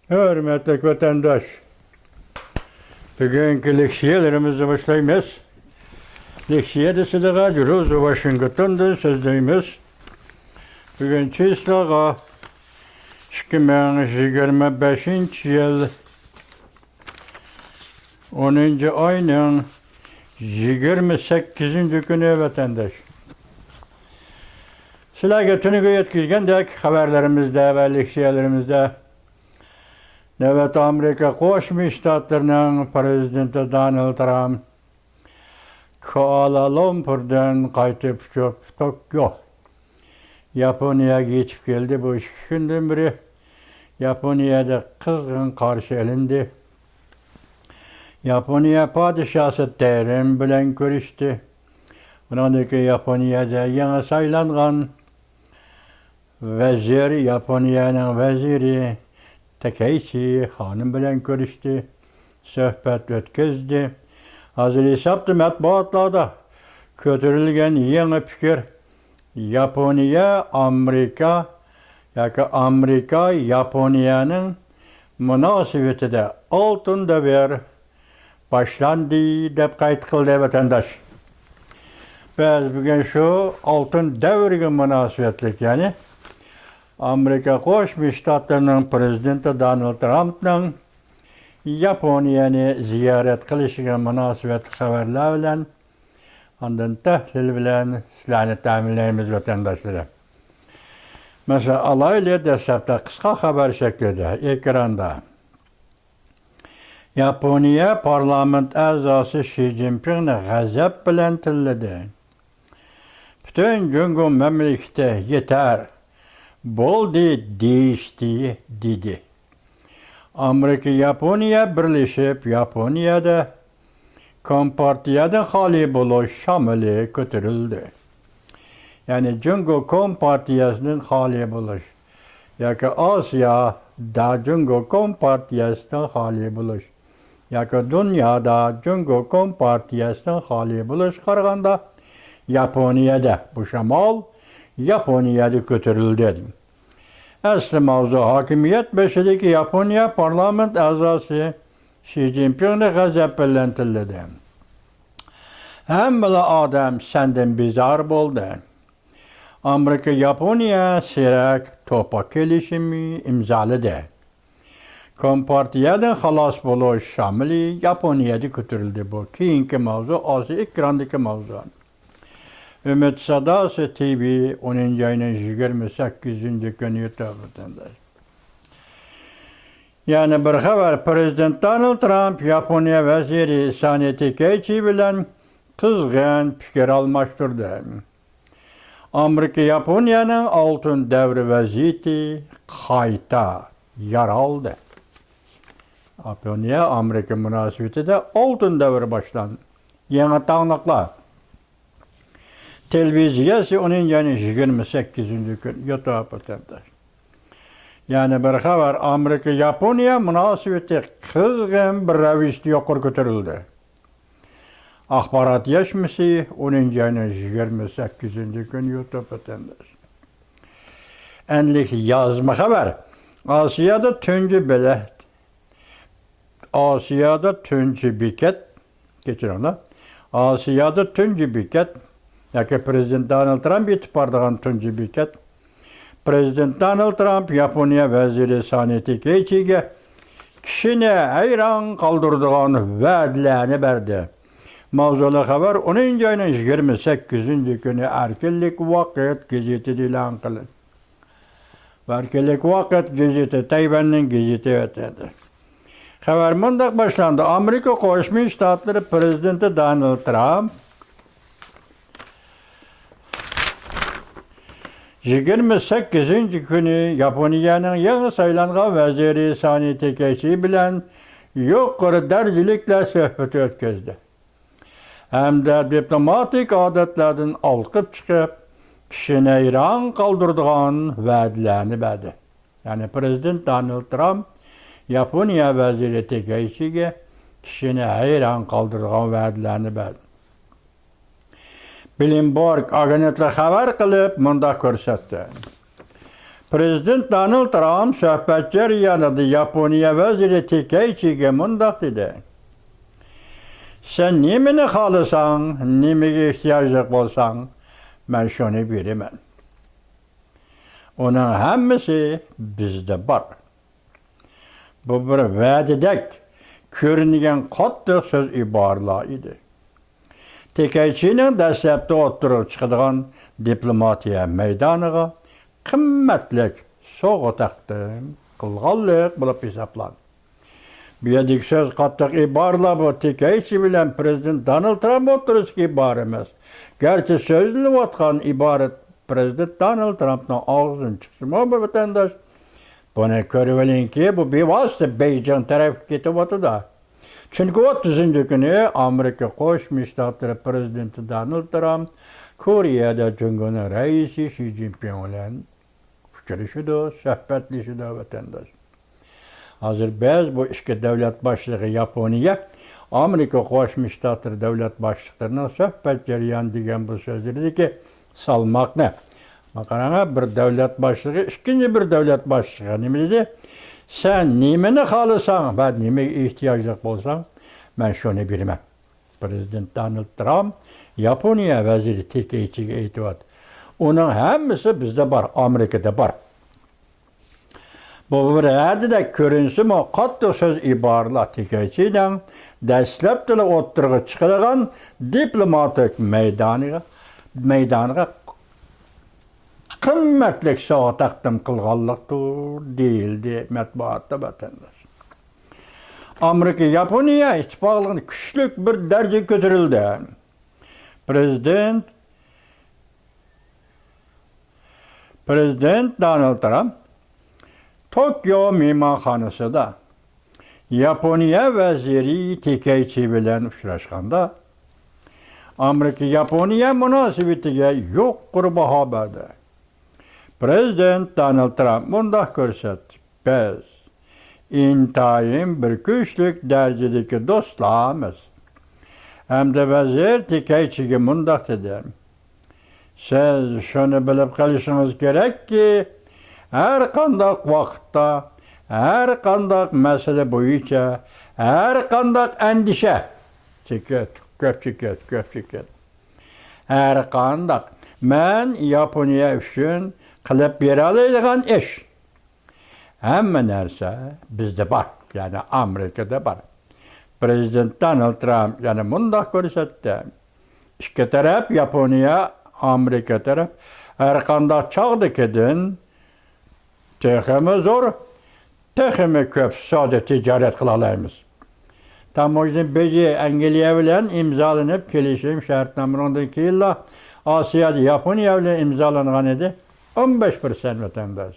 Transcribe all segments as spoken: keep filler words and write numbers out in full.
ھۆرمەتلىك ۋەتەنداش، بۈگۈنكى لېكسىيەلىرىمىزنى باشلايمىز. لېكسىيەدە سىلىغا جۇرۇزۇ ۋاشىنگتوندىن سۆزلەيمىز. بۈگۈن چىسلاغا ئىككى مىڭ يىگىرمە بەشىنچى يىل ئونىنچى ئاينىڭ يىگىرمە سەككىزىنچى كۈنى، ۋەتەنداش. سىلەرگە تۈنۈگۈن يەتكۈزگەندەك، خەۋەرلىرىمىزدە ۋە لېكسىيەلىرىمىزدە نۆۋەتتە ئامېرىكا قوشما شتاتلىرىنىڭ پىرېزىدېنتى دونالد ترامپ كۇئالا لۇمپۇردىن قايتىپ ئۇچۇپ، توكيو، ياپونىيەگە يېتىپ كەلدى. بۇ ئىككى كۈندىن بېرى ياپونىيەدە قىزغىن قارشى ئېلىندى. ياپونىيە پادىشاھسى تېرىم بىلەن كۆرۈشتى. بۇنىڭدىن كېيىن ياپونىيەدە يېڭى سايلانغان ۋەزىر ياپونىيەنىڭ ۋەزىرى تاكەيچى خانىم بىلەن كۆرۈشتى، سۆھبەت ئۆتكۈزدى. ھازىر ھېسابتا مەتبۇئاتلاردا كۆتۈرۈلگەن يېڭى پىكىر، ياپونىيە ئامېرىكا ياكى ئامېرىكا ياپونىيەنىڭ مۇناسىۋىتىدە ئالتۇن دەۋر باشلاندى، دەپ قەيت قىلدى، ۋەتەنداش. بىز بۈگۈن شۇ ئالتۇن دەۋرگە مۇناسىۋەتلىك، يەنى ئامېرىكا قوشما شتاتلىرىنىڭ پىرېزىدېنتى دونالد ترامپنىڭ ياپونىيەنى زىيارەت قىلىشىغا مۇناسىۋەتلىك خەۋەرلەر بىلەن، ئاندىن تەھلىل بىلەن سىلەرنى تەمىنلەيمىز، ۋەتەنداشلىرىم. مەسىلەن، ئالايلى، دەسلەپتە قىسقا خەۋەر شەكلىدە ئېكراندا. ياپونىيە پارلامېنت ئەزاسى شى جىنپىڭنى غەزەپ بىلەن تىللىدى. پۈتۈن جۇڭگو مەملىكىتى «يېتەر، بولدى» دېيىشتى، دېدى. ئامېرىكا، ياپونىيە بىرلىشىپ، ياپونىيەدە كومپارتىيەدىن خالىي بولۇش شامىلى كۆتۈرۈلدى. يەنى جۇڭگو كومپارتىيەسىدىن خالىي بولۇش ياكى ئاسىيادا جۇڭگو كومپارتىيەسىدىن خالىي بولۇش ياكى دۇنيادا جۇڭگو كومپارتىيەسىدىن خالىي بولۇشقا قارىغاندا، ياپونىيەدە، بۇ شامال ياپونىيەدە كۆتۈرۈلدى. ئەسلى ماۋزۇ، ھاكىمىيەت بېشىدىكى ياپونىيە پارلامېنت ئەزاسى شى جىنپىڭنى غەزەپ بىلەن تىللىدى. ھەممىلا ئادەم سەندىن بىزار بولدى. ئامېرىكا ياپونىيە سىرەك توپا كېلىشىمى ئىمزالىدى. كومپارتىيەدىن خالاس بولۇش شامىلى ياپونىيەدە كۆتۈرۈلدى. بۇ كېيىنكى ماۋزۇ، ئاسىي ئېكراندىكى ماۋزۇ. ئۈمىد ساداسى تىۋى، ئونىنچى ئاينىڭ يىگىرمە سەككىزىنچى كۈنى يۇتۇپ ئۆتەمدە. يەنە بىر خەۋەر، پىرېزىدېنت دونالد ترامپ ياپونىيە ۋەزىرى سانى تېكەيچى بىلەن قىزغىن پىكىر ئالماشتۇردى. ئامېرىكا ياپونىيەنىڭ ئالتۇن دەۋرى ۋەزىيىتى قايتا يارالدى. ياپونىيە ئامېرىكا مۇناسىۋىتىدە ئالتۇن دەۋرى باشلاندى. يېڭى تاڭلىقلار. تېلېۋىزىيەسى ئونىنچى ئاينىڭ يىگىرمە سەككىزىنچى كۈنى يۇتۇپ ئۆتەمدە. يەنە بىر خەۋەر، ئامېرىكا ياپونىيە مۇناسىۋىتى قىزغىن بىر رەۋىشتە يۇقىرى كۆتۈرۈلدى. ئاخبارات يەشمىسى ئونىنچى ئاينىڭ يىگىرمە سەككىزىنچى كۈنى يۇتۇپ ئۆتەمدە. ئەنلىك يازما خەۋەر، ئاسىيادا تۇنجى بېلەت ئاسىيادا تۇنجى بېكەت، كەچۈرۈڭلار، ئاسىيادا تۇنجى بېكەت ياكى پىرېزىدېنت دونالد ترامپ يېتىپ بارىدىغان تۇنجى بېكەت. پىرېزىدېنت دونالد ترامپ ياپونىيە ۋەزىرى سانى تېكەيچىگە كىشىنى ھەيران قالدۇرىدىغان ۋەدىلەرنى بەردى. ماۋزۇلۇق خەۋەر ئونىنچى ئاينىڭ يىگىرمە سەككىزىنچى كۈنى ئەركىنلىك ۋاقىت گېزىتىدە ئېلان قىلىندى. ئەركىنلىك ۋاقىت گېزىتى، تەيۋەننىڭ گېزىتى ئۆتەدى. خەۋەر مۇنداق باشلاندى: ئامېرىكا قوشما شتاتلىرى پىرېزىدېنتى دونالد ترامپ يىگىرمە سەككىزىنچى كۈنى ياپونىيەنىڭ يېڭى سايلانغان ۋەزىرى سانى تېكەيچى بىلەن يۇقىرى دەرىجىلىكلەر سۆھبىتى ئۆتكۈزدى. ھەمدە دىپلوماتىك ئادەتلەردىن ئالقىپ چىقىپ، كىشىنى ھەيران قالدۇرىدىغان ۋەدىلەرنى بەردى. يەنى پىرېزىدېنت دونالد ترامپ ياپونىيە ۋەزىرى تېكەيچىگە كىشىنى ھەيران قالدۇرىدىغان ۋەدىلەرنى بەردى. بلومبېرگ ئاگېنتلىقى خەۋەر قىلىپ مۇنداق كۆرسەتتى: پرېزىدېنت دونالد ترامپ سۆھبەت جەريانىدا ياپونىيە ۋەزىرى تېكەيچىگە مۇنداق دېدى: «سەن نېمىنى خالىساڭ، نېمىگە ئېھتىياجلىق بولساڭ، مەن شۇنى بېرىمەن. ئۇنىڭ ھەممىسى بىزدە بار.» بۇ بىر ۋەدىدەك كۆرۈنگەن قاتتىق سۆز ئىبارىلەر ئىدى. تېكەيچىنىڭ دەسلەپتە ئوتتۇرىغا چىقىدىغان دىپلوماتىيە مەيدانىغا قىممەتلىك سوۋغا تەقدىم قىلغانلىق بولۇپ ھېسابلان. بۇ يەردىكى سۆز، قاتتىق ئىبارىلەر بۇ تېكەيچى بىلەن پرېزىدېنت دونالد ترامپ ئوتتۇرىسىدىكى ئىبارە ئەمەس. گەرچە سۆزلىنىۋاتقان ئىبارە پرېزىدېنت دونالد ترامپنىڭ ئاغزىدىن چىقسىمۇ، بۇ ۋەتەنداش، بۇنى كۆرۈۋېلىڭكى، بۇ بىۋاسىتە بېيجىڭ تەرەپكە كېتىۋاتىدۇ. چۈنكى ئوتتۇزىنچى كۈنى ئامېرىكا قوشما شتاتلىرى پرېزىدېنتى دونالد ترامپ كورېيەدە جۇڭگونىڭ رەئىسى شى جىنپىڭ بىلەن ئۇچرىشىدۇ، سۆھبەتلىشىدۇ، ۋەتەنداش. ھازىر بىز بۇ ئىككى دۆلەت باشلىقى، ياپونىيە، ئامېرىكا قوشما شتاتلىرى دۆلەت باشلىقلىرىنىڭ سۆھبەت جەريانى دېگەن بۇ سۆزلىرىدىكى سالماقنى، مانا قاراڭا، بىر دۆلەت باشلىقى ئىككىنچى بىر دۆلەت باشلىقىغا نېمە دېدى؟ «سەن نېمىنى خالىساڭ ۋە نېمىگە ئېھتىياجلىق بولساڭ، مەن شۇنى بېرىمەن.» پرېزىدېنت دونالد ترامپ ياپونىيە ۋەزىرى تېكەيچىگە ئېيتىۋاتىدۇ. ئۇنىڭ ھەممىسى بىزدە بار، ئامېرىكىدا بار. بۇ بىر ۋەدىدەك كۆرۈنسىمۇ، قاتتىق سۆز ئىبارىلەر تېكەيچىنىڭ دەسلەپتىلا ئوتتۇرىغا چىقىدىغان دىپلوماتىك مەيدانىغا، مەيدانىغا قىممەتلىك سوۋغا تەقدىم قىلغانلىقتۇر، دېيىلدى مەتبۇئاتتا، ۋەتەنداش. ئامېرىكا ياپونىيە ئىتتىپاقلىقىنى كۈچلۈك بىر دەرىجىگە كۆتۈرۈلدى. پرېزىدېنت، پرېزىدېنت دونالد ترامپ توكيو مېھمانخانىسىدا ياپونىيە ۋەزىرى تېكەيچى بىلەن ئۇچراشقاندا، ئامېرىكا ياپونىيە مۇناسىۋىتىگە يۇقىرى باھا بەردى. پرېزىدېنت دونالد ترامپ مۇنداق كۆرسەتتى: «بىز ئىنتايىن بىر كۈچلۈك دەرىجىدىكى دوستلارمىز.» ھەمدە ۋەزىر تېكەيچىگە مۇنداق دېدى: «سىز شۇنى بىلىپ قېلىشىڭىز كېرەككى، ھەر قانداق ۋاقىتتا، ھەر قانداق مەسىلە بويىچە، ھەر قانداق ئەندىشە»، چېكىت، كۆپ چېكىت، كۆپ چېكىت. ھەر قانداق، مەن ياپونىيە ئۈچۈن قىلىپ بېرەلەيدىغان ئىش، ھەممە نەرسە بىزدە بار، يەنى ئامېرىكىدا بار. پرېزىدېنت دونالد ترامپ يەنە مۇنداق كۆرسەتتى: «ئىككى تەرەپ، ياپونىيە، ئامېرىكا تەرەپ، ھەر قانداق چاغدىكىدىن تېخىمۇ زور، تېخىمۇ كۆپ سودا تىجارەت قىلالايمىز.» تاموژنا بېجى ئەنگلىيە بىلەن ئىمزالىنىپ، كېلىشىم شەرتنامىنىڭدىن كېيىنلا ئاسىيادا ياپونىيە بىلەن ئىمزالانغان ئىدى. ئون بەش پىرسەنت، ۋەتەنداش.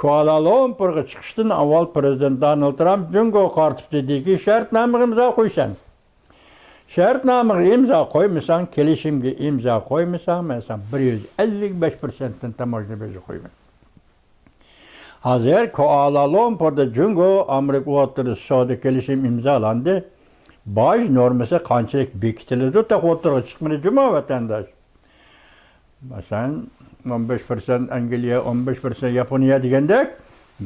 كۇئالا لۇمپۇرغا چىقىشتىن ئاۋۋال پرېزىدېنت دونالد ترامپ جۇڭگوغا قارىتىپ دېدىكى، «شەرتنامىغا ئىمزا قويىسەن. شەرتنامىغا ئىمزا قويمىساڭ، كېلىشىمگە ئىمزا قويمىساڭ، مەن ساڭا بىر يۈز ئەللىك بەش پىرسەنتتىن تاموژنا بېجى قويىمەن.» ھازىر كۇئالا لۇمپۇردا جۇڭگو ئامېرىكا ئوتتۇرىسىدا سودا كېلىشىم ئىمزالاندى. باج نورمىسى قانچىلىك بېكىتىلىدۇ، تېخى ئوتتۇرىغا چىقمىدى جۇمۇ، ۋەتەنداش. مەسىلەن، ئون بەش پىرسەنت ئەنگلىيە، ئون بەش پىرسەنت ياپونىيە دېگەندەك،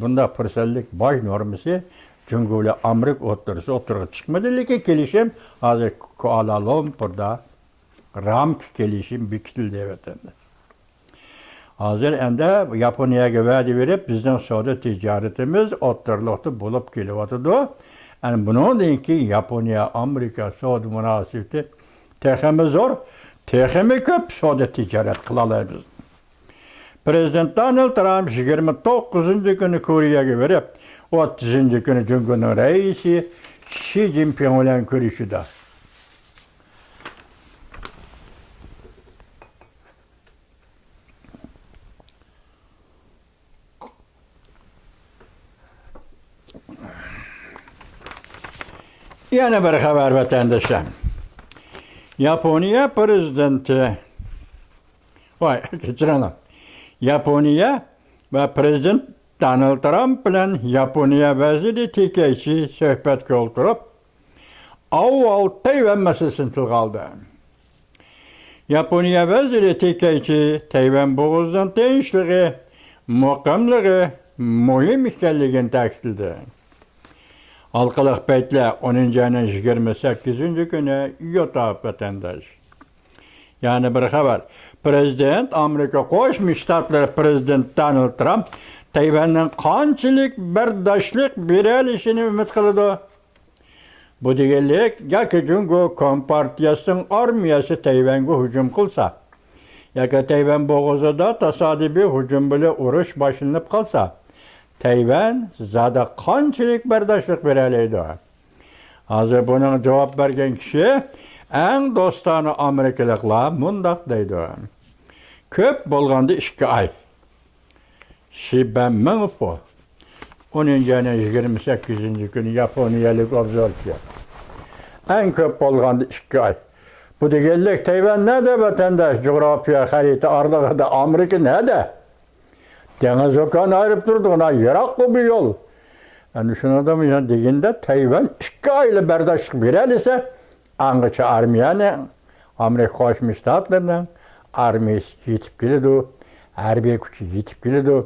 بۇنداق پىرسەنتلىك باج نورمىسى جۇڭگو بىلەن ئامېرىكا ئوتتۇرىسىدا ئوتتۇرىغا چىقمىدى، لېكىن كېلىشىم ھازىر كۇئالا لۇمپۇردا رامكا كېلىشىم بېكىتىلدى، ۋەتەنداش. ھازىر ئەمدى ياپونىيەگە ۋەدە بېرىپ، بىزنىڭ سودا تىجارىتىمىز ئوتتۇرىلىقتا بولۇپ كېلىۋاتىدۇ. ئەنە بۇنىڭدىن كېيىن ياپونىيە ئامېرىكا سودا مۇناسىۋىتى تېخىمۇ زور، تېخىمۇ كۆپ سودا تىجارەت قىلالايمىز. پرېزىدېنت دونالد ترامپ يىگىرمە توققۇزىنچى كۈنى كورېيەگە بېرىپ، ئوتتۇزىنچى كۈنى جۇڭگونىڭ رەئىسى شى جىنپىڭ بىلەن كۆرۈشىدۇ. يەنە بىر خەۋەر، ۋەتەنداشلار. ياپونىيە پرېزىدېنتى، ۋاي، كەچۈرۈڭلار. ياپونىيە ۋە پرېزىدېنت دونالد ترامپ بىلەن ياپونىيە ۋەزىرى تېكەيچى سۆھبەتكە ئولتۇرۇپ، ئاۋۋال تەيۋەن مەسىلىسىنى تىلغا ئالدى. ياپونىيە ۋەزىرى تېكەيچى تەيۋەن بوغۇزىنىڭ تىنچلىقى، مۇقىملىقى مۇھىم ئىكەنلىكىنى تەكىتلىدى. ھالقىلىق پەيتلەر، ئونىنچى ئاينىڭ يىگىرمە سەككىزىنچى كۈنى يوتاپ ۋەتەنداش. يەنە بىر خەۋەر. پىرېزىدېنت، ئامېرىكا قوشما شتاتلىرى پىرېزىدېنتى دونالد ترامپ تەيۋەننىڭ قانچىلىك بەرداشلىق بېرەلىشىنى ئۈمىد قىلىدۇ. بۇ دېگەنلىك، ياكى جۇڭگو كومپارتىيەسىنىڭ ئارمىيەسى تەيۋەنگە ھۇجۇم قىلسا، ياكى تەيۋەن بوغۇزىدا تاسادىپىي ھۇجۇم بىلەن ئۇرۇش باشلىنىپ قالسا، تەيۋەن زادى قانچىلىك بەرداشلىق بېرەلەيدۇ؟ ھازىر بۇنىڭغا جاۋاب بەرگەن كىشى ئەڭ دوستانە ئامېرىكىلىقلار مۇنداق دەيدۇ: كۆپ بولغاندا ئىككى ئاي. شى بەن مىڭفۇ. ئونىنچى ئاينىڭ يىگىرمە سەككىزىنچى كۈنى ياپونىيەلىك ئوبزورچى. ئەڭ كۆپ بولغاندا ئىككى ئاي. بۇ دېگەنلىك، تەيۋەن نەدە، ۋەتەنداش؟ جۇغراپىيە خەرىتە ئارىلىقىدا ئامېرىكا نەدە؟ دېڭىز ئوكيان ئايرىپ تۇرىدىغان يىراققۇ بۇ يول. ئەنە شۇنىڭدىن بۇيان دېگەندە، تەيۋەن ئىككى ئايلا بەرداشلىق بېرەلىسە، ئاڭغىچە ئارمىيەنى، ئامېرىكا قوشما شتاتلىرىنىڭ ئارمىيەسى يېتىپ كېلىدۇ، ھەربىي كۈچى يېتىپ كېلىدۇ،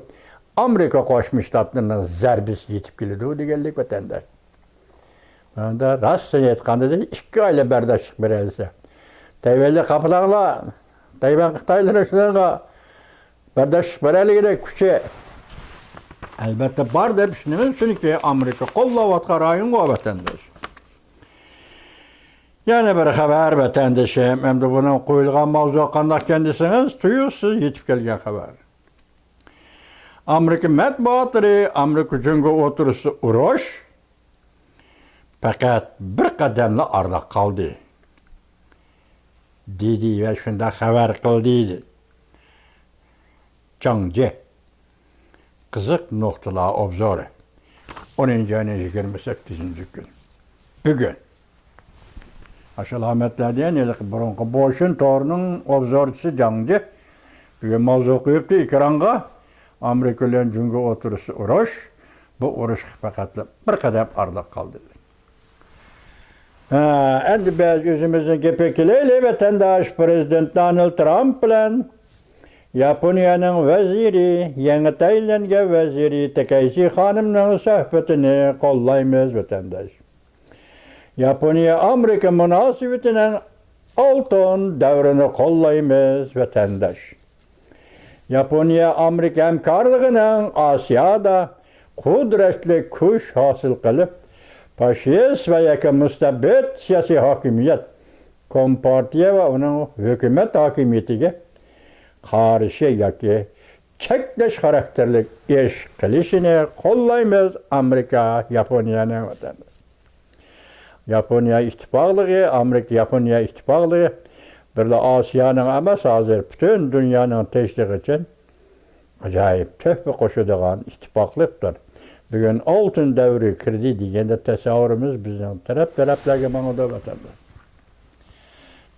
ئامېرىكا قوشما شتاتلىرىنىڭ زەربىسى يېتىپ كېلىدۇ دېگەنلىك ۋەتەنداش. ئەمدى راستىنى ئېيتقاندا، ئىككى ئايلا بەرداشلىق بېرەلىسە، تەيۋەنلىك قاپىلاڭلار، تەيۋەن خىتايلىرى شۇلارغا بەرداشلىق بېرەلىگۈدەك كۈچى ئەلۋەتتە بار دەپ ئىشىنىمىز، چۈنكى ئامېرىكا قوللاۋاتقان رايونغۇ ۋەتەنداش. يەنە بىر خەۋەر، ۋەتەندىشىم، ئەمدى بۇنىڭ قويۇلغان ماۋزۇ قانداق ئىكەن دېسىڭىز، تۇيۇقسىز يېتىپ كەلگەن خەۋەر. ئامېرىكا مەتبۇئاتلىرى ئامېرىكا جۇڭگو ئوتتۇرىسىدا ئۇرۇش پەقەت بىر قەدەملا ئارىلاپ قالدى، دېدى ۋە شۇنداق خەۋەر قىلدى، دېدى. جاڭجى. قىزىق نۇقتىلار ئوبزورى. ئونىنچى ئاينىڭ يىگىرمە سەككىزىنچى كۈنى. بۈگۈن. ئاشۇ ئالامەتلەردىن ھېلىقى بۇرۇنقى بوشۈن تورىنىڭ ئوبزورچىسى جاڭجى بۈگۈن ماۋزۇ قويۇپتۇ ئېكرانغا. ئامېرىكا بىلەن جۇڭگو ئوتتۇرىسىدا ئۇرۇش. بۇ ئۇرۇشقا پەقەتلا بىر قەدەم ئارىلاپ قالدى. ھە، ئەمدى بىز ئۆزىمىزنىڭ گېپىگە كېلەيلى، ۋەتەنداش. پىرېزىدېنت دونالد ترامپ بىلەن ياپونىيەنىڭ ۋەزىرى، يېڭى تەيىنلەنگەن ۋەزىرى تېكەيچى خانىمنىڭ سۆھبىتىنى قوللايمىز، ۋەتەنداش. ياپونىيە ئامېرىكا مۇناسىۋىتىنىڭ ئالتۇن دەۋرىنى قوللايمىز، ۋەتەنداش. ياپونىيە ئامېرىكا ھەمكارلىقىنىڭ ئاسىيادا قۇدرەتلىك كۈچ ھاسىل قىلىپ، فاشىست ۋە ياكى مۇستەبىت سىياسىي ھاكىمىيەت، كومپارتىيە ۋە ئۇنىڭ ھۆكۈمەت ھاكىمىيىتىگە قارشى ياكى چەكلەش خاراكتېرلىك ئىش قىلىشىنى قوللايمىز، ئامېرىكا ياپونىيەنىڭ، ۋەتەنداش. ياپونىيە ئىتتىپاقلىقى، ئامېرىكا ياپونىيە ئىتتىپاقلىقى بىرلا ئاسىيانىڭ ئەمەس، ھازىر پۈتۈن دۇنيانىڭ تىنچلىقى ئۈچۈن ئاجايىپ تۆھپە قوشىدىغان ئىتتىپاقلىقتۇر. بۈگۈن ئالتۇن دەۋرىگە كىردى دېگەندە تەسەۋۋۇرىمىز بىزنىڭ تەرەپ-تەرەپلەرگە ماڭىدۇ، ۋەتەنداش.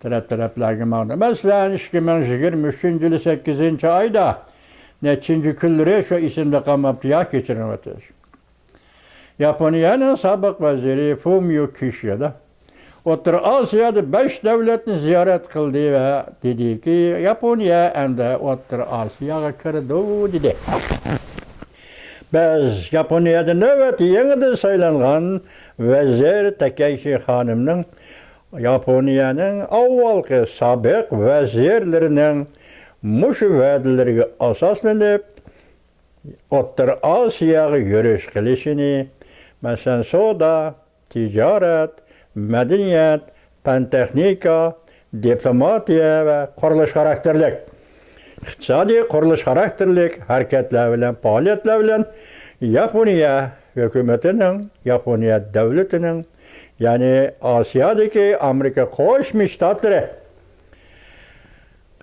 تەرەپ-تەرەپلەرگە ماڭىدۇ. مەسىلەن، ئىككى مىڭ يىگىرمە ئۈچىنچى يىلى سەككىزىنچى ئايدا نەچچىنچى كۈنلىرى شۇ ئېسىمدە قالماپتۇ، يا كەچۈرۈڭ، ۋەتەنداش. ياپونىيەنىڭ سابىق ۋەزىرى فۇمىيو كىشىدا ئوتتۇرا ئاسىيادا بەش دۆلەتنى زىيارەت قىلدى ۋە دېدىكى، ياپونىيە ئەمدى ئوتتۇرا ئاسىياغا كىرىدۇ، دېدى. بىز ياپونىيەدە نۆۋەتتە يېڭىدىن سايلانغان ۋەزىر تاكەيشى خانىمنىڭ ياپونىيەنىڭ ئاۋۋالقى سابىق ۋەزىرلىرىنىڭ مۇشۇ ۋەدىلىرىگە ئاساسلىنىپ، ئوتتۇرا ئاسىياغا يۈرۈش قىلىشىنى، مەسىلەن، سودا، تىجارەت، مەدەنىيەت، پەن-تېخنىكا، دىپلوماتىيە ۋە قۇرۇلۇش خاراكتېرلىك، ئىقتىسادىي قۇرۇلۇش خاراكتېرلىك ھەرىكەتلەر بىلەن، پائالىيەتلەر بىلەن ياپونىيە ھۆكۈمىتىنىڭ، ياپونىيە دۆلىتىنىڭ، يەنى ئاسىيادىكى ئامېرىكا قوشما شتاتلىرى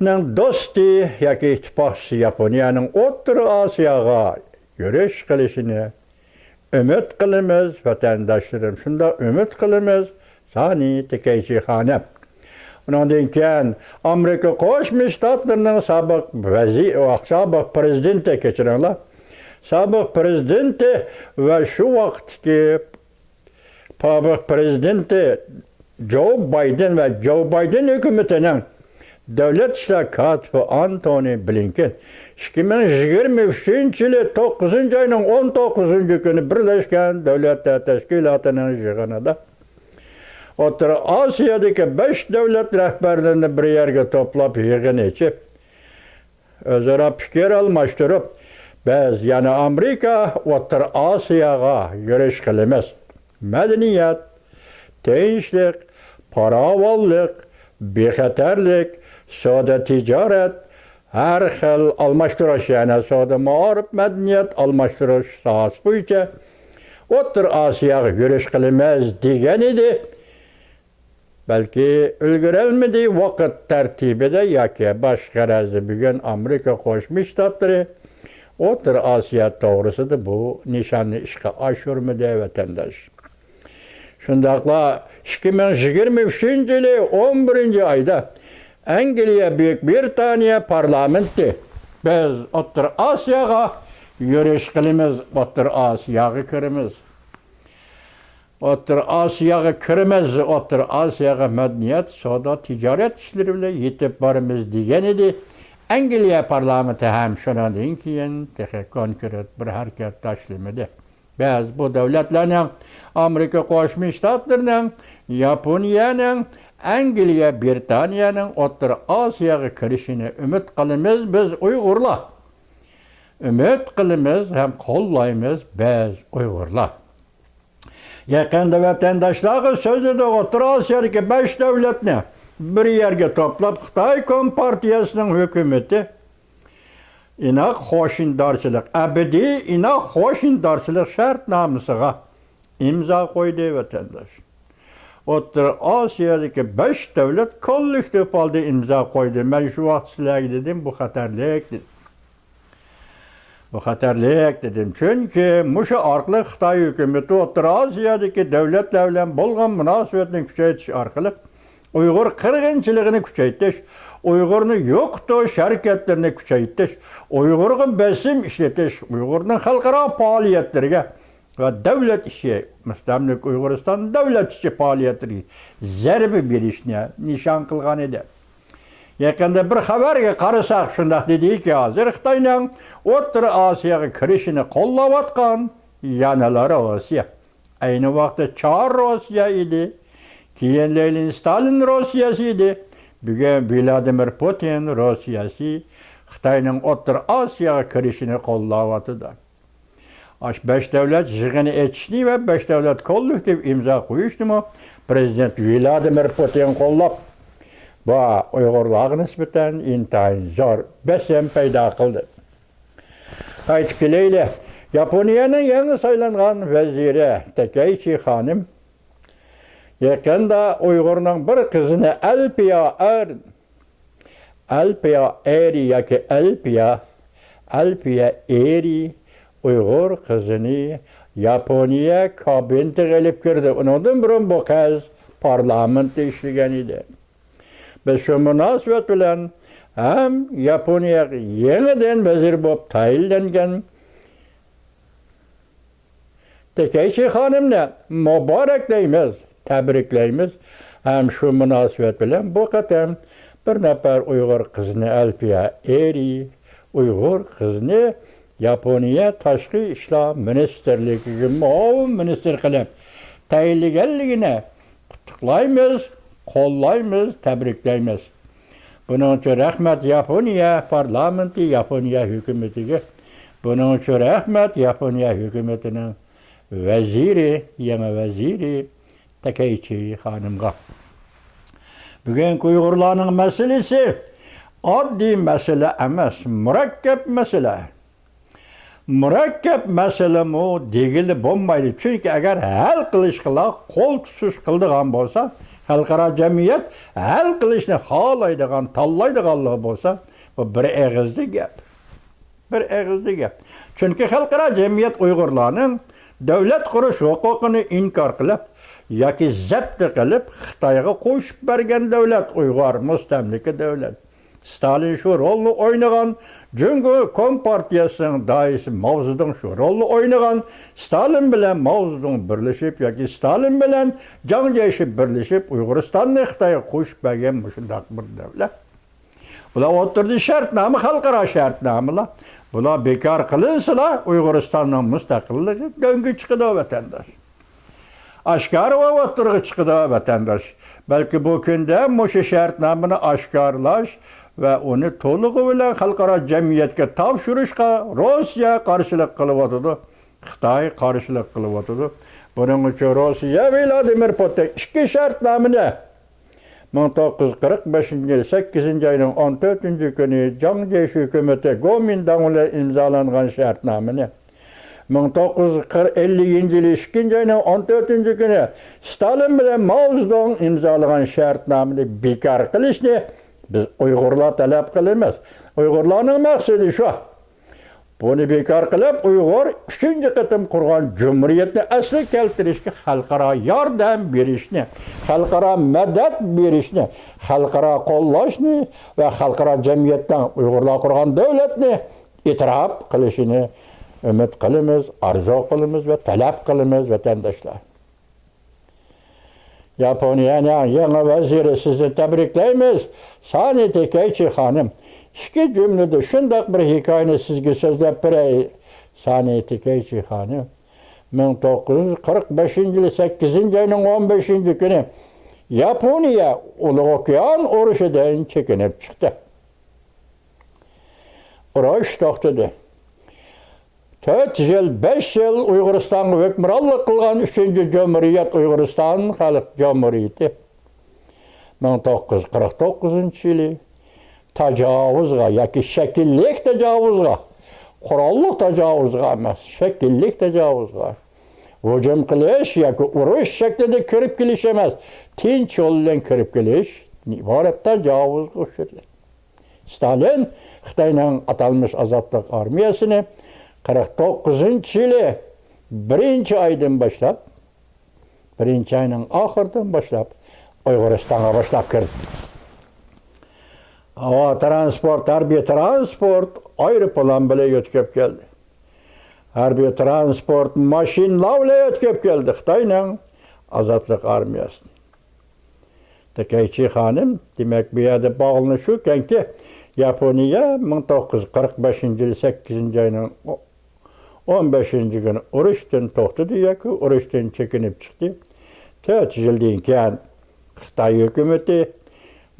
نىڭ دوستى ياكى ئىتتىپاقچىسى ياپونىيەنىڭ ئوتتۇرا ئاسىياغا يۈرۈش قىلىشىنى ئۈمىد قىلىمىز، ۋەتەنداشلىرىم، شۇنداق ئۈمىد قىلىمىز، سانى تېكەيچى خانىم. ئۇنىڭدىن كېيىن ئامېرىكا قوشما شتاتلىرىنىڭ سابىق ۋەزى-، سابىق پىرېزىدېنتى، كەچۈرۈڭلار، سابىق پىرېزىدېنتى ۋە شۇ ۋاقىتتىكى سابىق پىرېزىدېنتى جو بايدېن ۋە جو بايدېن ھۆكۈمىتىنىڭ دۆلەت ئىشلار كاتىپى ئانتونى بلىنكېن ئىككى مىڭ يىگىرمە ئۈچىنچى يىلى توققۇزىنچى ئاينىڭ ئون توققۇزىنچى كۈنى بىرلەشكەن دۆلەتلەر تەشكىلاتىنىڭ يىغىنىدا ئوتتۇرا ئاسىيادىكى بەش دۆلەت رەھبەرلىرىنى بىر يەرگە توپلاپ يىغىن ئېچىپ، ئۆزئارا پىكىر ئالماشتۇرۇپ، بىز يەنە ئامېرىكا، ئوتتۇرا ئاسىياغا يۈرۈش قىلىمىز. مەدەنىيەت، تىنچلىق، پاراۋانلىق، بىخەتەرلىك، سودا تىجارەت، ھەر خىل ئالماشتۇرۇش، يەنى سودا، مائارىپ، مەدەنىيەت ئالماشتۇرۇش ساھەسى بويىچە ئوتتۇرا ئاسىياغا يۈرۈش قىلىمىز دېگەن ئىدى. بەلكى ئۈلگۈرەلمىدى، ۋاقىت تەرتىبىدە ياكى باشقا غەرەزدە بۈگۈن ئامېرىكا قوشما شتاتلىرى ئوتتۇرا ئاسىيا توغرىسىدا بۇ نىشاننى ئىشقا ئاشۇرمىدى، ۋەتەنداش. شۇنداقلا ئىككى مىڭ يىگىرمە ئۈچىنچى يىلى ئون بىرىنچى ئايدا ئەنگلىيە، بۈيۈك بىرىتانىيە پارلامېنتى، بىز ئوتتۇرا ئاسىياغا يۈرۈش قىلىمىز، ئوتتۇرا ئاسىياغا كىرىمىز. ئوتتۇرا ئاسىياغا كىرىمىز، ئوتتۇرا ئاسىياغا مەدەنىيەت، سودا، تىجارەت ئىشلىرى بىلەن يېتىپ بارىمىز دېگەن ئىدى. ئەنگلىيە پارلامېنتى ھەم شۇنىڭدىن كېيىن تېخى كونكرېت بىر ھەرىكەت تاشلىمىدى. بىز بۇ دۆلەتلەرنىڭ، ئامېرىكا قوشما شتاتلىرىنىڭ، ياپونىيەنىڭ، ئەنگلىيە، بىرىتانىيەنىڭ ئوتتۇرا ئاسىياغا كىرىشىنى ئۈمىد قىلىمىز، بىز ئۇيغۇرلار. ئۈمىد قىلىمىز ھەم قوللايمىز، بىز ئۇيغۇرلار. يېقىندا ۋەتەنداشلارغا سۆزلىدۇق، ئوتتۇرا ئاسىيادىكى بەش دۆلەتنى بىر يەرگە توپلاپ، خىتاي كومپارتىيەسىنىڭ ھۆكۈمىتى ئىناق قوشنىدارچىلىق، ئەبەدىي ئىناق قوشنىدارچىلىق شەرتنامىسىغا ئىمزا قويدى، ۋەتەنداش. ئوتتۇرا ئاسىيادىكى بەش دۆلەت كوللېكتىپ ھالدا ئىمزا قويدى. مەن شۇ ۋاقىت سىلەرگە دېدىم، بۇ خەتەرلىك دېدىم. بۇ خەتەرلىك دېدىم. چۈنكى مۇشۇ ئارقىلىق خىتاي ھۆكۈمىتى ئوتتۇرا ئاسىيادىكى دۆلەتلەر بىلەن بولغان مۇناسىۋەتنى كۈچەيتىش ئارقىلىق ئۇيغۇر قىرغىنچىلىقىنى كۈچەيتىش، ئۇيغۇرنى يوقىتىش ھەرىكەتلىرىنى كۈچەيتىش، ئۇيغۇرغا بېسىم ئىشلىتىش، ئۇيغۇرنىڭ خەلقئارا پائالىيەتلىرىگە ۋە دەۋلەت ئىچى، مۇستەملىكە ئۇيغۇرىستان دەۋلەت ئىچى پائالىيەتلىرىگە زەربە بېرىشنى نىشان قىلغان ئىدى. يېقىندا بىر خەۋەرگە قارىساق، شۇنداق دېدىكى، ھازىر خىتاينىڭ ئوتتۇرا ئاسىياغا كىرىشىنى قوللاۋاتقان يەنىلا روسىيە. ئەينى ۋاقىتتا چار روسىيە ئىدى. كېيىن لېنىن، ستالىن روسىيەسى ئىدى. بۈگۈن ۋلادىمىر پۇتىن روسىيەسى خىتاينىڭ ئوتتۇرا ئاسىياغا كىرىشىنى قوللاۋاتىدۇ. ئاشۇ بەش دۆلەت يىغىنى ئېچىشنى ۋە بەش دۆلەت كوللېكتىپ ئىمزا قويۇشنىمۇ پىرېزىدېنت ۋلادىمىر پۇتىن قوللاپ، بۇ ئۇيغۇرلارغا نىسبەتەن ئىنتايىن زور بېسىم پەيدا قىلدى. قايتىپ كېلەيلى، ياپونىيەنىڭ يېڭى سايلانغان ۋەزىرى تەكەيچى خانىم يېقىندا ئۇيغۇرنىڭ بىر قىزىنى ئەلپىيا ئەر ئەلپىيا ئېرى ياكى ئەلپىيا، ئەلپىيا ئېرى ئۇيغۇر قىزىنى ياپونىيە كابىنېتىغا ئېلىپ كىردى. ئۇنىڭدىن بۇرۇن بۇ قىز پارلامېنتتا ئىشلىگەن ئىدى. بىز شۇ مۇناسىۋەت بىلەن ھەم ياپونىيەگە يېڭىدىن ۋەزىر بولۇپ تەيىنلەنگەن تېكەيچى خانىمنى مۇبارەكلەيمىز، تەبرىكلەيمىز ھەم شۇ مۇناسىۋەت بىلەن بۇ قېتىم بىر نەپەر ئۇيغۇر قىزىنى، ئەلپىيە ئېرى ئۇيغۇر قىزىنى ياپونىيە تاشقى ئىشلار مىنىستىرلىكىگە مۇئاۋىن مىنىستىر قىلىپ تەيىنلىگەنلىكىنى قۇتلۇقلايمىز، قوللايمىز، تەبرىكلەيمىز. بۇنىڭ ئۈچۈن رەھمەت ياپونىيە پارلامېنتى، ياپونىيە ھۆكۈمىتىگە. بۇنىڭ ئۈچۈن رەھمەت ياپونىيە ھۆكۈمىتىنىڭ ۋەزىرى، يېڭى ۋەزىرى تەكەيچى خانىمغا. بۈگۈنكى ئۇيغۇرلارنىڭ مەسىلىسى ئاددىي مەسىلە ئەمەس، مۇرەككەپ مەسىلە. مۇرەككەپ مەسىلىمۇ دېگىلى بولمايدۇ. چۈنكى ئەگەر ھەل قىلىشقىلا قول تۇتۇش قىلىدىغان بولسا، خەلقئارا جەمئىيەت ھەل قىلىشنى خالايدىغان، تاللايدىغانلار بولسا، بۇ بىر ئېغىزلىق گەپ. بىر ئېغىزلىق گەپ. چۈنكى خەلقئارا جەمئىيەت ئۇيغۇرلارنىڭ دۆلەت قۇرۇش ھوقۇقىنى ئىنكار قىلىپ ياكى زەپتە قىلىپ خىتايغا قوشۇپ بەرگەن دۆلەت ئۇيغۇر مۇستەملىكە دۆلەت. ستالىن شۇ رولنى ئوينىغان، جۇڭگو كومپارتىيەسىنىڭ داھىيسى ماۋزېدۇڭ شۇ رولنى ئوينىغان، ستالىن بىلەن ماۋزېدۇڭ بىرلىشىپ ياكى ستالىن بىلەن جاڭ جيېشى بىرلىشىپ ئۇيغۇرىستاننى خىتايغا قوشۇپ بەرگەن مۇشۇنداق بىر دۆلەت. بۇلار ئوتتۇرىدا شەرتنامە، خەلقئارا شەرتنامىلار. بۇلار بىكار قىلىنسىلا، ئۇيغۇرىستاننىڭ مۇستەقىللىقى دۆڭگە چىقىدۇ، ۋەتەنداش. ئاشكارا ۋە ئوتتۇرىغا چىقىدۇ، ۋەتەنداش. بەلكى بۇ كۈندە مۇشۇ شەرتنامىنى ئاشكارىلاش ۋە ئۇنى تولۇقى بىلەن خەلقئارا جەمئىيەتكە تاپشۇرۇشقا روسىيە قارشىلىق قىلىۋاتىدۇ، خىتاي قارشىلىق قىلىۋاتىدۇ. بۇنىڭ ئۈچۈن روسىيە ۋلادىمىر پۇتىن ئىككى شەرتنامىنى مىڭ توققۇز يۈز قىرىق بەشىنچى يىل سەككىزىنچى ئاينىڭ ئون تۆتىنچى كۈنى جاڭ جيېشى ھۆكۈمىتى گومىنداڭ بىلەن ئىمزالانغان شەرتنامىنى، مىڭ توققۇز يۈز ئەللىكىنچى يىلى ئىككىنچى ئاينىڭ ئون تۆتىنچى كۈنى ستالىن بىلەن ماۋزېدۇڭ ئىمزالىغان شەرتنامىنى بىكار قىلىشنى بىز ئۇيغۇرلار تەلەپ قىلىمىز. ئۇيغۇرلارنىڭ مەقسىتى شۇ. بۇنى بىكار قىلىپ، ئۇيغۇر ئۈچىنچى قېتىم قۇرغان جۇمھۇرىيەتنى ئەسلىگە كەلتۈرۈشكە خەلقئارا ياردەم بېرىشنى، خەلقئارا مەدەت بېرىشنى، خەلقئارا قوللاشنى ۋە خەلقئارا جەمئىيەتنىڭ ئۇيغۇرلار قۇرغان دۆلەتنى ئېتىراپ قىلىشىنى ئۈمىد قىلىمىز، ئارزۇ قىلىمىز ۋە تەلەپ قىلىمىز، ۋەتەنداشلار. ياپونىيەنىڭ يېڭى ۋەزىرى، سىزنى تەبرىكلەيمىز، سانى تېكەيچى خانىم. ئىككى جۈملىدە شۇنداق بىر ھېكايىنى سىزگە سۆزلەپ بېرەي، سانى تېكەيچى خانىم. مىڭ توققۇز يۈز قىرىق بەشىنچى يىلى سەككىزىنچى ئاينىڭ ئون بەشىنچى كۈنى ياپونىيە ئۇلۇغ ئوكيان ئۇرۇشىدىن چېكىنىپ چىقتى. ئۇرۇش توختىدى. تۆت يىل، بەش يىل ئۇيغۇرىستانغا ھۆكۈمرانلىق قىلغان ئۈچىنچى جۇمھۇرىيەت، ئۇيغۇرىستان خەلق جۇمھۇرىيىتى، مىڭ توققۇز يۈز قىرىق توققۇزىنچى يىلى تاجاۋۇزغا ياكى شەكىللىك تاجاۋۇزغا، قوراللىق تاجاۋۇزغا ئەمەس، شەكىللىك تاجاۋۇزغا، ھۇجۇم قىلىش ياكى ئۇرۇش شەكلىدە كىرىپ كېلىش ئەمەس، تىنچ يول بىلەن كىرىپ كېلىشتىن ئىبارەت تاجاۋۇزغا ئۇچرىدى. ستالىن خىتاينىڭ ئاتالمىش ئازادلىق ئارمىيەسىنى قىرىق توققۇزىنچى يىلى بىرىنچى ئايدىن باشلاپ، بىرىنچى ئاينىڭ ئاخىرىدىن باشلاپ ئۇيغۇرىستانغا باشلاپ كىردى. ھاۋا ترانسپورت، ھەربىي ترانسپورت، ئايروپىلان بىلەن يۆتكەپ كەلدى. ھەربىي ترانسپورت، ماشىنىلار بىلەن يۆتكەپ كەلدى خىتاينىڭ ئازادلىق ئارمىيەسىنى. تېكەيچى خانىم، دېمەك، بۇ يەردە باغلىنىش شۇكەنكى، ياپونىيە مىڭ توققۇز يۈز قىرىق بەشىنچى يىل سەككىزىنچى ئاينىڭ ئون بەشىنچى كۈنى ئۇرۇشتىن توختىدى ياكى ئۇرۇشتىن چېكىنىپ چىقتى. تۆت يىلدىن كېيىن خىتاي ھۆكۈمىتى،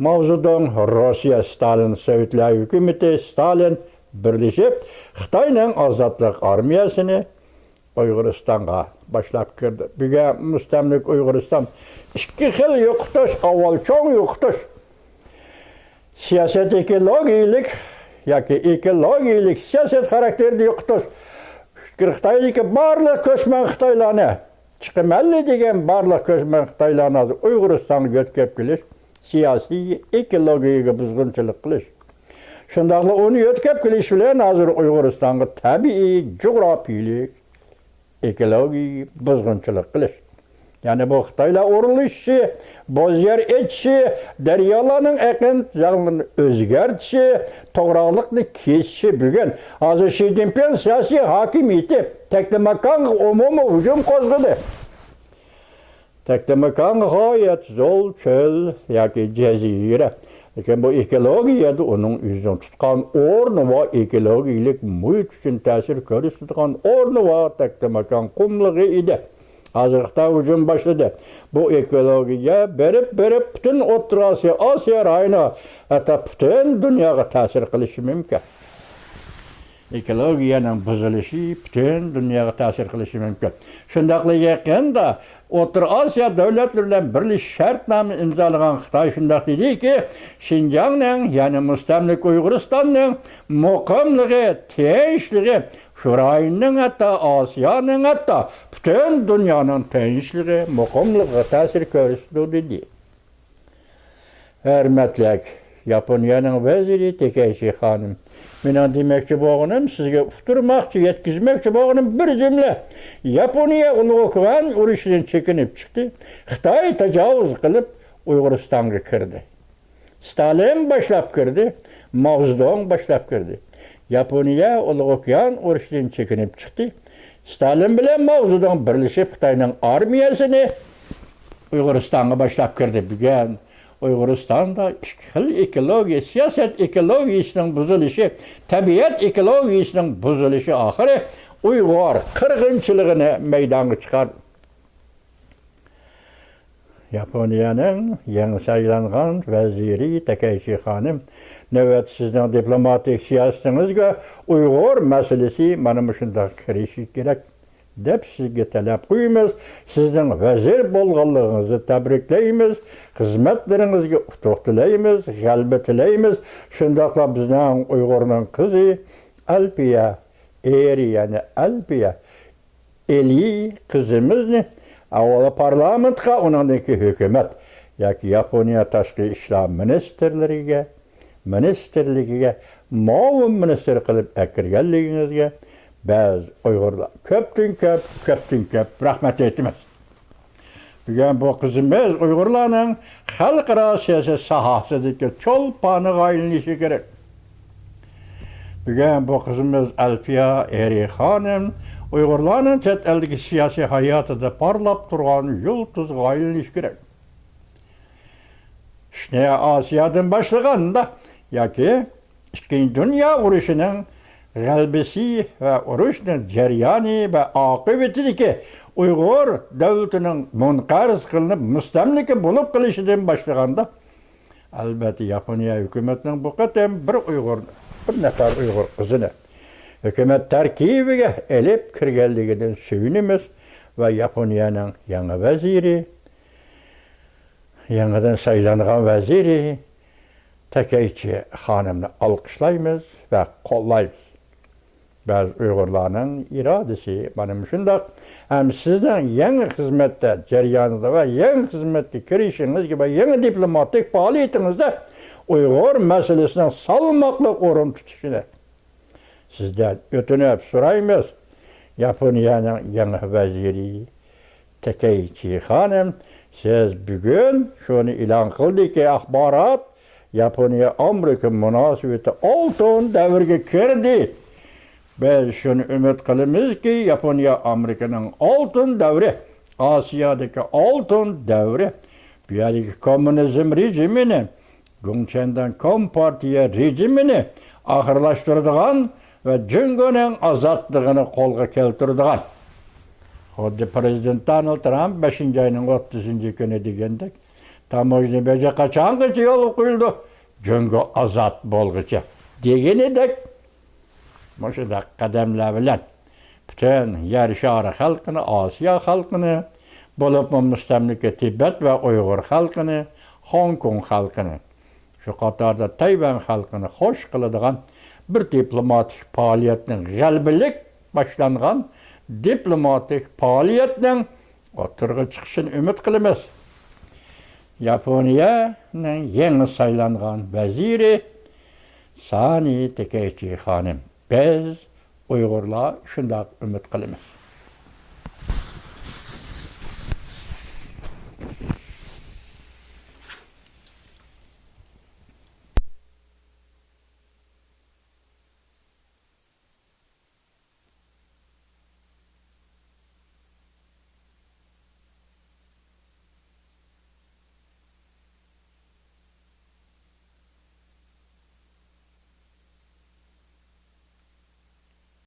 ماۋزېدۇڭ، روسىيە، ستالىن، سوۋېتلار ھۆكۈمىتى، ستالىن بىرلىشىپ خىتاينىڭ ئازادلىق ئارمىيەسىنى ئۇيغۇرىستانغا باشلاپ كىردى. بۈگۈن مۇستەملىكە ئۇيغۇرىستان ئىككى خىل يوقىتىش، ئاۋۋال چوڭ يوقىتىش، سىياسەت ئېكولوگىيىلىك ياكى ئېكولوگىيىلىك سىياسەت خاراكتېرىدە يوقىتىش، خىتايدىكى بارلىق كۆچمەن خىتايلارنى، چىقىمەنلى دېگەن بارلىق كۆچمەن خىتايلارنى ھازىر ئۇيغۇرىستانغا يۆتكەپ كېلىش، سىياسىي ئېكولوگىيىگە بۇزغۇنچىلىق قىلىش. شۇنداقلا ئۇنى يۆتكەپ كېلىش بىلەن ھازىر ئۇيغۇرىستانغا تەبىئىي جۇغراپىيىلىك ئېكولوگىيىگە بۇزغۇنچىلىق قىلىش. يەنى بۇ خىتايلار ئورۇنلىشىشى، بوز يەر ئېچىشى، دەريالارنىڭ ئېقىن جاڭلىرىنى ئۆزگەرتىشى، توغراقلىقنى كېسىشى بۈگۈن. ھازىر شى جىنپىڭ سىياسىي ھاكىمىيىتى تەكلىماكانغا ئومۇمىي ھۇجۇم قوزغىدى. تەكلىماكان غايەت زول چۆل ياكى جەزىرە. لېكىن بۇ ئېكولوگىيەدە ئۇنىڭ ئۆزىنىڭ تۇتقان ئورنى بار، ئېكولوگىيەلىك مۇھىت ئۈچۈن تەسىر كۆرسىتىدىغان ئورنى بار تەكلىماكان قۇملۇقى ئىدى. ھازىر خىتاي ھۇجۇم باشلىدى. بۇ ئېكولوگىيە بېرىپ، بېرىپ پۈتۈن ئوتتۇرا ئاسىيا، ئاسىيا رايونى، ھەتتا پۈتۈن دۇنياغا تەسىر قىلىشى مۇمكىن. ئېكولوگىيەنىڭ بۇزۇلۇشى پۈتۈن دۇنياغا تەسىر قىلىشى مۇمكىن. شۇنداقلا يېقىندا ئوتتۇرا ئاسىيا دۆلەتلىرى بىلەن بىرلىشىش شەرتنامە ئىمزالىغان خىتاي شۇنداق دېدىكى، شىنجاڭنىڭ، يەنى مۇستەملىكە ئۇيغۇرىستاننىڭ مۇقىملىقى، تىنچلىقى، شۇ رايوننىڭ، ھەتتا ئاسىيانىڭ، ھەتتا پۈتۈن دۇنيانىڭ تىنچلىقى، مۇقىملىقىغا تەسىر كۆرسىتىدۇ، دېدى. ھۆرمەتلىك ياپونىيەنىڭ ۋەزىرى تېكەيچى خانىم، مېنىڭ دېمەكچى بولغىنىم، سىزگە ئۇقتۇرماقچى، يەتكۈزمەكچى بولغىنىم بىر جۈملە. ياپونىيە ئۇلۇغ ئوكيان ئۇرۇشىدىن چېكىنىپ چىقتى. خىتاي تاجاۋۇز قىلىپ ئۇيغۇرىستانغا كىردى. ستالىن باشلاپ كىردى، ماۋزېدۇڭ باشلاپ كىردى. ياپونىيە ئۇلۇغ ئوكيان ئۇرۇشىدىن چېكىنىپ چىقتى. ستالىن بىلەن ماۋزېدۇڭ بىرلىشىپ خىتاينىڭ ئارمىيەسىنى ئۇيغۇرىستانغا باشلاپ كىردى. بۈگۈن ئۇيغۇرىستاندا ئىككى خىل ئېكولوگىيە، سىياسەت ئېكولوگىيىسىنىڭ بۇزۇلۇشى، تەبىئەت ئېكولوگىيىسىنىڭ بۇزۇلۇشى ئاخىرى ئۇيغۇر قىرغىنچىلىقىنى مەيدانغا چىقاردى. ياپونىيەنىڭ يېڭى سايلانغان ۋەزىرى تاكەيچى خانىم، نۆۋەتتە سىزنىڭ دىپلوماتىك سىياسىتىڭىزگە ئۇيغۇر مەسىلىسى مانا مۇشۇنداق كىرىشى كېرەك، دەپ سىزگە تەلەپ قويىمىز. سىزنىڭ ۋەزىر بولغانلىقىڭىزنى تەبرىكلەيمىز. خىزمەتلىرىڭىزگە ئۇتۇق تىلەيمىز، غەلىبە تىلەيمىز. شۇنداقلا بىزنىڭ ئۇيغۇرنىڭ قىزى ئەلپىيە، ئېرى، يەنى ئەلپىيە، ئېلى قىزىمىزنى ئاۋۋال پارلامېنتقا، ئۇنىڭدىن كېيىن ھۆكۈمەت ياكى ياپونىيە تاشقى ئىشلار مىنىستىرلىرىگە، مىنىستىرلىكىگە مۇئاۋىن مىنىستىر قىلىپ ئەكىرگەنلىكىڭىزگە بەزى ئۇيغۇرلار كۆپتىن كۆپ، كۆپتىن كۆپ رەھمەت ئېيتىمىز. بۈگۈن بۇ قىزىمىز ئۇيغۇرلارنىڭ خەلقئارا سىياسەت ساھەسىدىكى چولپانىغا ئايلىنىشى كېرەك. بۈگۈن بۇ قىزىمىز ئەلپىيە ئېرى خانىم ئۇيغۇرلارنىڭ چەت ئەلدىكى سىياسىي ھاياتىدا پارلاپ تۇرغان يۇلتۇزغا ئايلىنىشى كېرەك. ئىشنى ئاسىيادىن باشلىغاندا ياكى ئىككىنچى دۇنيا ئۇرۇشىنىڭ غەلىبىسى ۋە ئۇرۇشنىڭ جەريانى ۋە ئاقىۋىتىدىكى ئۇيغۇر دۆلىتىنىڭ مۇنقەرز قىلىنىپ مۇستەملىكە بولۇپ قېلىشىدىن باشلىغاندا، ئەلۋەتتە، ياپونىيە ھۆكۈمىتىنىڭ بۇ قېتىم بىر ئۇيغۇر، بىر نەپەر ئۇيغۇر قىزىنى ھۆكۈمەت تەركىبىگە ئېلىپ كىرگەنلىكىدىن سۆيۈنىمىز ۋە ياپونىيەنىڭ يېڭى ۋەزىرى، يېڭىدىن سايلانغان ۋەزىرى تاكەيچى خانىمنى ئالقىشلايمىز ۋە قوللايمىز. بەزى ئۇيغۇرلارنىڭ ئىرادىسى مانا مۇشۇنداق. ھەم سىزنىڭ يېڭى خىزمەتتە جەريانىدا ۋە يېڭى خىزمەتكە كىرىشىڭىزگە ۋە يېڭى دىپلوماتىك پائالىيىتىڭىزدە ئۇيغۇر مەسىلىسىنىڭ سالماقلىق ئورۇن تۇتۇشىنى سىزدىن ئۆتۈنۈپ سورايمىز. ياپونىيەنىڭ يېڭى ۋەزىرى تەكەيچى خانىم، سىز بۈگۈن شۇنى ئېلان قىلدىكى، ئاخبارات، ياپونىيە ئامېرىكا مۇناسىۋىتى ئالتۇن دەۋرگە كىردى. بىز شۇنى ئۈمىد قىلىمىزكى، ياپونىيە ئامېرىكىنىڭ ئالتۇن دەۋرى، ئاسىيادىكى ئالتۇن دەۋرى، بۇ يەردىكى كوممۇنىزم رېجىمىنى، گۇڭچەنداڭ كومپارتىيە رېجىمىنى ئاخىرلاشتۇرىدىغان ۋە جۇڭگونىڭ ئازادلىقىنى قولغا كەلتۈرىدىغان، خۇددى پىرېزىدېنت دونالد ترامپ بەشىنچى ئاينىڭ ئوتتۇزىنچى كۈنى دېگەندەك، تاموژنا بېجى قاچانغىچە يولغا قويۇلىدۇ؟ جۇڭگو ئازاد بولغۇچە دېگىنىدەك، مۇشۇنداق قەدەملەر بىلەن پۈتۈن يەر شارى خەلقىنى، ئاسىيا خەلقىنى، بولۇپمۇ مۇستەملىكە تىبەت ۋە ئۇيغۇر خەلقىنى، خوڭكوڭ خەلقىنى، شۇ قاتاردا تەيۋەن خەلقىنى خوش قىلىدىغان بىر دىپلوماتىك پائالىيەتنىڭ، غەلىبىلىك باشلانغان دىپلوماتىك پائالىيەتنىڭ ئوتتۇرىغا چىقىشىنى ئۈمىد قىلىمىز. ياپونىيەنىڭ يېڭى سايلانغان ۋەزىرى سانى تېكەيچى خانىم، بىز ئۇيغۇرلار شۇنداق ئۈمىد قىلىمىز.